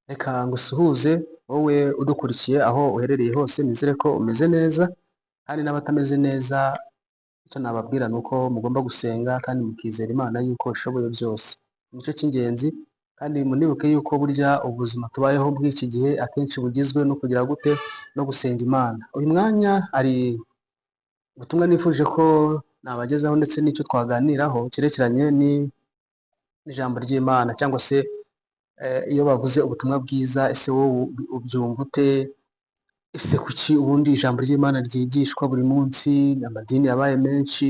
Reka ngusuhuze wowe udukurikiye aho uherereye hose, nizere ko umeze neza, kandi n'abatameze neza icyo nababwira ni uko mugomba gusenga kandi mukizera Imana yuko ishoboye byose. Nicyo cy'ingenzi, kandi munibuke yuko burya ubuzima tubayeho bw'iki gihe akenshi bugizwe no kugira gute? No gusenga Imana. Uyu mwanya hari ubutumwa nifuje ko nabagezaho ndetse n'icyo twaganiraho cyerekeranye n'ijambo ry'Imana, cyangwa se iyo bavuze ubutumwa bwiza, ese wowe ubyumva ute? Ese kuki ubundi ijambo ry'Imana ryigishwa buri munsi? Amadini yabaye menshi,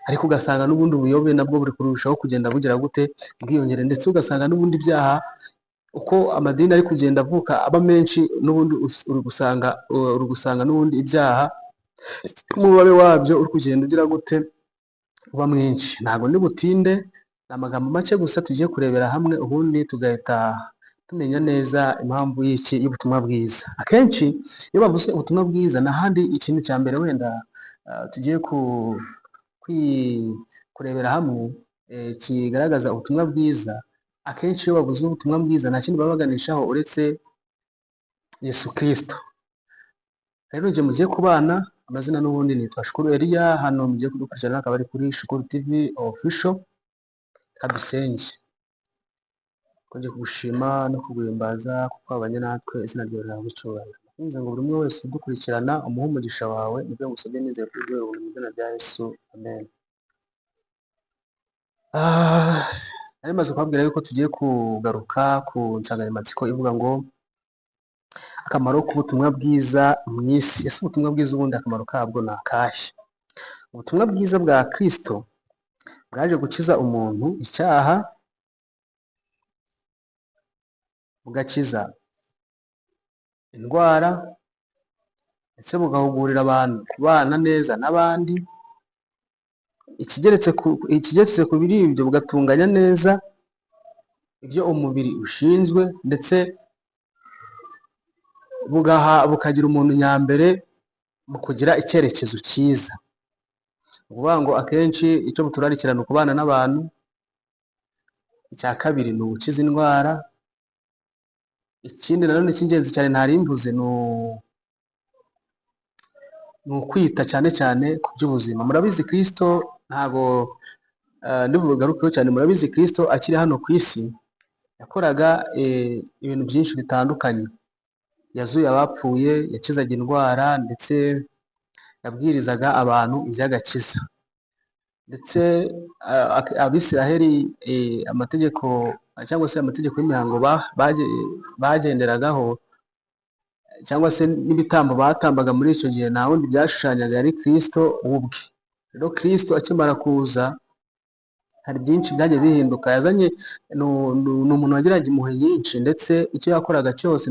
ariko ugasanga n'ubundi ubuyobe nabwo buri kurushaho kugenda bugira gute? Bwiyongera, ndetse ugasanga n'ubundi ibyaha, uko amadini ari kugenda avuka aba menshi, n'ubundi uri gusanga n'ubundi ibyaha umubare wabyo uri kugenda ugira gute? Uba mwinshi. Ntabwo ndi butinde, ni amagambo make gusa tugiye kurebera hamwe, ubundi tugahita tumenya neza impamvu y'iki? Y'ubutumwa bwiza. Akenshi iyo bavuze ubutumwa bwiza, n'ahandi ikintu cya mbere wenda tugiye kurebera hamwe kigaragaza ubutumwa bwiza, akenshi iyo bavuze ubutumwa bwiza nta kindi baba baganishaho uretse Yesu Kirisito. Rero njye mugiye kubana, amazina n'ubundi nitwa Shukuru Eliya, hano mugiye kudukurikirana akaba ari kuri Shukuru TV Official. Kadusenge. Twongeye kugushima no kuguhimbaza kuko wabanye natwe, izina ryawe rihabwe icyubahiro. Nkunze ngo buri umwe wese udukurikirana umuhe umugisha wawe, nibyo ngusabye nizeye ko ubiduhe mu izina rya Yesu, amen. Nari maze kubabwira yuko tugiye kugaruka ku nsanganyamatsiko ivuga ngo akamaro k'ubutumwa bwiza mu isi. Ese ubutumwa bwiza ubundi akamaro kabwo ni akahe? Ubutumwa bwiza bwa Kristo bwaje gukiza umuntu icyaha, bugakiza indwara, ndetse bugahugurira abantu kubana neza n'abandi. Ikigeretse kuri ibyo, bugatunganya neza ibyo umubiri ushinzwe, ndetse bugaha bukagira umuntu nyambere mu kugira icyerekezo cyiza. Ni ukuvuga ngo akenshi icyo buturarikira ni ukubana n'abantu, icya kabiri ni ugukiza indwara, ikindi nanone cy'ingenzi cyane ntari mvuze ni ukwita cyane cyane ku by'ubuzima. Murabizi Kristo, ntago ndi bugarukeho cyane, murabizi Kristo akiri hano ku isi yakoraga ibintu byinshi bitandukanye. Yazuye abapfuye, yakizaga indwara, ndetse yabwirizaga abantu iby'agakiza. Ndetse Abisiraheli, amategeko cyangwa se amategeko y'imihango bagenderagaho, cyangwa se n'ibitambo batambaga muri icyo gihe, nta wundi byashushanyaga, yari Kristo ubwe. Rero Kristo akimara kuza hari byinshi byagiye bihinduka. Yazanye ni umuntu wagiraga impuhwe nyinshi, ndetse icyo yakoraga cyose,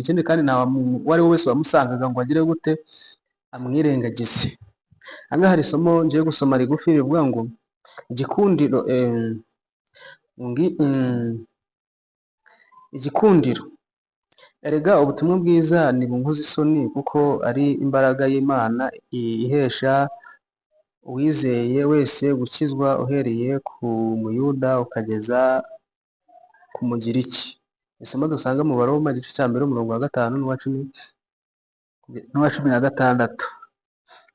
ikindi kandi nta muntu uwo ari we wese wamusangaga ngo agire gute? Amwirengagize. Aha ngaha hari isomo ngiye gusoma rigufi rivuga ngo igikundiro, igikundiro. Erega ubutumwa bwiza ntibunkoza isoni, kuko ari imbaraga y'Imana ihesha uwizeye wese gukizwa, uhereye ku Muyuda ukageza ku Mugiriki. Isomo dusanga mu Baroma, igice cya mbere, umurongo wa 5 n'uwa 16.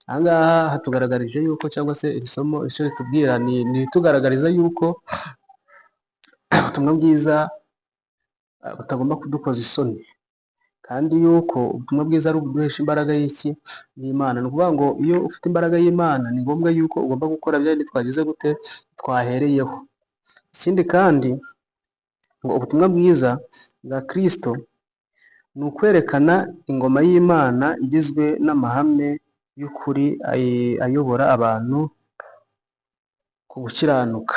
Aha ngaha hatugaragarije yuko, cyangwa se iri somo icyo ritubwira ni iritugaragariza yuko ubutumwa bwiza butagomba kudukoza isoni, kandi yuko ubutumwa bwiza ari ubuduhesha imbaraga y'iki? Y'Imana. Ni ukuvuga ngo iyo ufite imbaraga y'Imana ni ngombwa yuko ugomba gukora bya bindi twagize gute? Twahereyeho. Ikindi kandi ngo ubutumwa bwiza bwa Kristo ni ukwerekana ingoma y'Imana igizwe n'amahame y'ukuri ayobora abantu ku gukiranuka.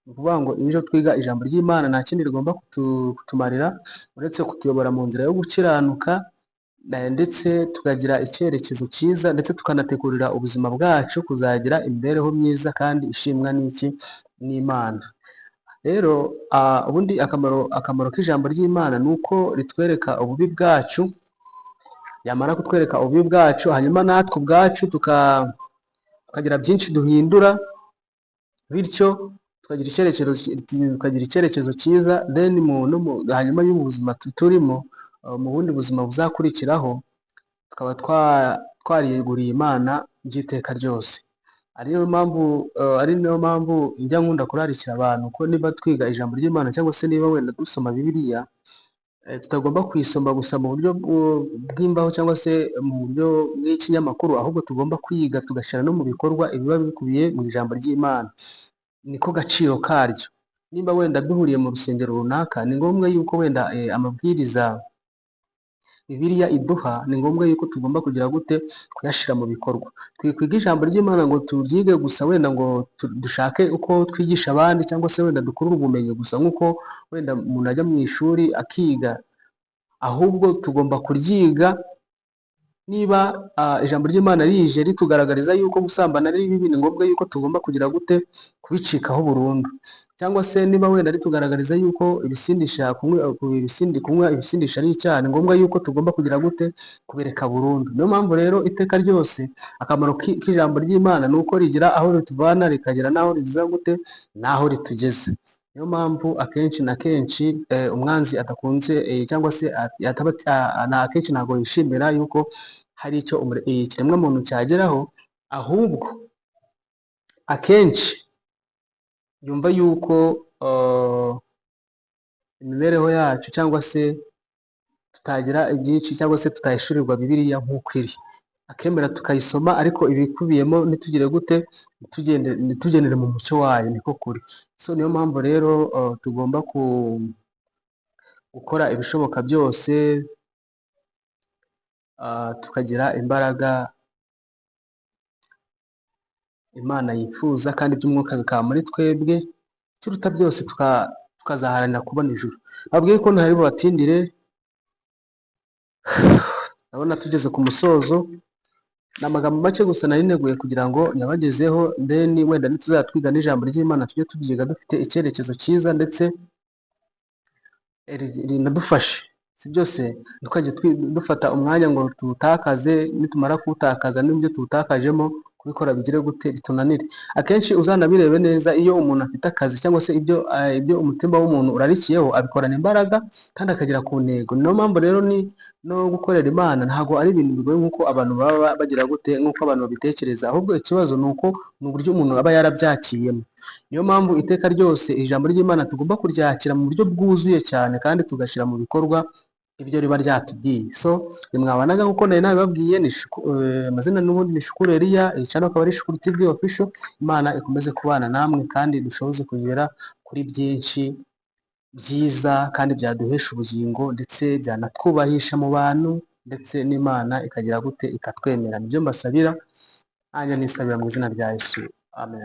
Ni ukuvuga ngo iyo twiga ijambo ry'Imana nta kindi rigomba kutumarira uretse kutuyobora mu nzira yo gukiranuka, ndetse tukagira icyerekezo cyiza, ndetse tukanategurira ubuzima bwacu kuzagira imibereho myiza kandi ishimwa n'iki? N'Imana. Rero ubundi akamaro k'ijambo ry'Imana ni uko ritwereka ububi bwacu, yamara kutwereka ububi bwacu, hanyuma natwe ubwacu tukagira byinshi duhindura, bityo tukagira Tukagira icyerekezo cyiza, then mu, no mu, hanyuma y'ubu buzima turimo, mu bundi buzima buzakurikiraho, tukaba twariyeguriye Imana by'iteka ryose. Ari nayo mpamvu njya nkunda kurarikira abantu ko niba twiga ijambo ry'Imana cyangwa se niba wenda dusoma Bibiliya, tutagomba kuyisoma gusa mu buryo bw'imbaho cyangwa se mu buryo bw'ikinyamakuru, ahubwo tugomba kwiga tugashyira no mu bikorwa ibiba bikubiye mu ijambo ry'Imana. Niko gaciro karyo. Niba wenda duhuriye mu rusengero runaka, ni ngombwa yuko wenda amabwiriza Bibiliya iduha, ni ngombwa yuko tugomba kugira gute? Kuyashyira mu bikorwa. Twikwiga ijambo ry'Imana ngo turyige gusa, wenda ngo dushake uko twigisha abandi, cyangwa se wenda dukurure ubumenyi gusa nk'uko wenda umuntu ajya mu ishuri akiga, ahubwo tugomba kuryiga. Niba ijambo ry'Imana rije ritugaragariza yuko gusambana ari bibi, ni ngombwa yuko tugomba kugira gute? Kubicikaho burundu. Cyangwa se niba wenda ritugaragariza yuko ibisindisha, kunywa ibisindisha ari icyaha, ni ngombwa yuko tugomba kugira gute? Kubireka burundu. Niyo mpamvu rero iteka ryose akamaro k'ijambo ry'Imana ni uko rigira aho rituvana, rikagera n'aho rigeza gute? N'aho ritugeza. Niyo mpamvu akenshi na kenshi umwanzi adakunze, cyangwa se ataba na akenshi ntabwo yishimira yuko hari icyo ikiremwamuntu cyageraho, ahubwo akenshi yumva yuko imibereho yacu cyangwa se tutagira ibyinshi cyangwa se tutahishurirwa Bibiliya nk'uko iri, akemera tukayisoma ariko ibikubiyemo ntitugire gute? Ntitugendere mu mucyo wayo. Niko kuri. So niyo mpamvu rero tugomba gukora ibishoboka byose, tukagira imbaraga Imana yifuza, kandi iby'umwuka bikaba muri twebwe. Ikiruta byose tukazaharanira kubona ijuru. Babwiye ko ntari bubatindire, ndabona tugeze ku musozo. Ni amagambo make gusa nari neguye kugira ngo nyabagezeho, then wenda nituzajya twiga n'ijambo ry'Imana tujye turyiga dufite icyerekezo cyiza, ndetse rinadufashe. Si byose, ntukajye dufata umwanya ngo tuwutakaze, nitumara kuwutakaza n'ibyo tuwutakajemo kubikora bigire gute? Bitunanire. Akenshi uzanabirebe neza, iyo umuntu afite akazi cyangwa se ibyo umutima w'umuntu urarikiyeho, abikorana imbaraga kandi akagera ku ntego. Niyo mpamvu rero ni no gukorera Imana ntabwo ari ibintu bigoye nk'uko abantu baba bagira gute, nk'uko abantu babitekereza, ahubwo ikibazo ni uko ni uburyo umuntu aba yarabyakiyemo. Niyo mpamvu iteka ryose ijambo ry'Imana tugomba kuryakira mu buryo bwuzuye cyane, kandi tugashyira mu bikorwa ibyo riba ryatubwiye. So nimwabanaga nk'uko nari nabibabwiye, ni amazina n'ubundi ni Shukuru Eliya, iyi channel akaba ari Shukuru TV Official. Imana ikomeze kubana namwe kandi dushoboze kugera kuri byinshi byiza kandi byaduhesha ubugingo, ndetse byanatwubahisha mu bantu, ndetse n'Imana ikagira gute? Ikatwemera. Nibyo mbasabira, nanjye nisabira mu izina rya Yesu, amen.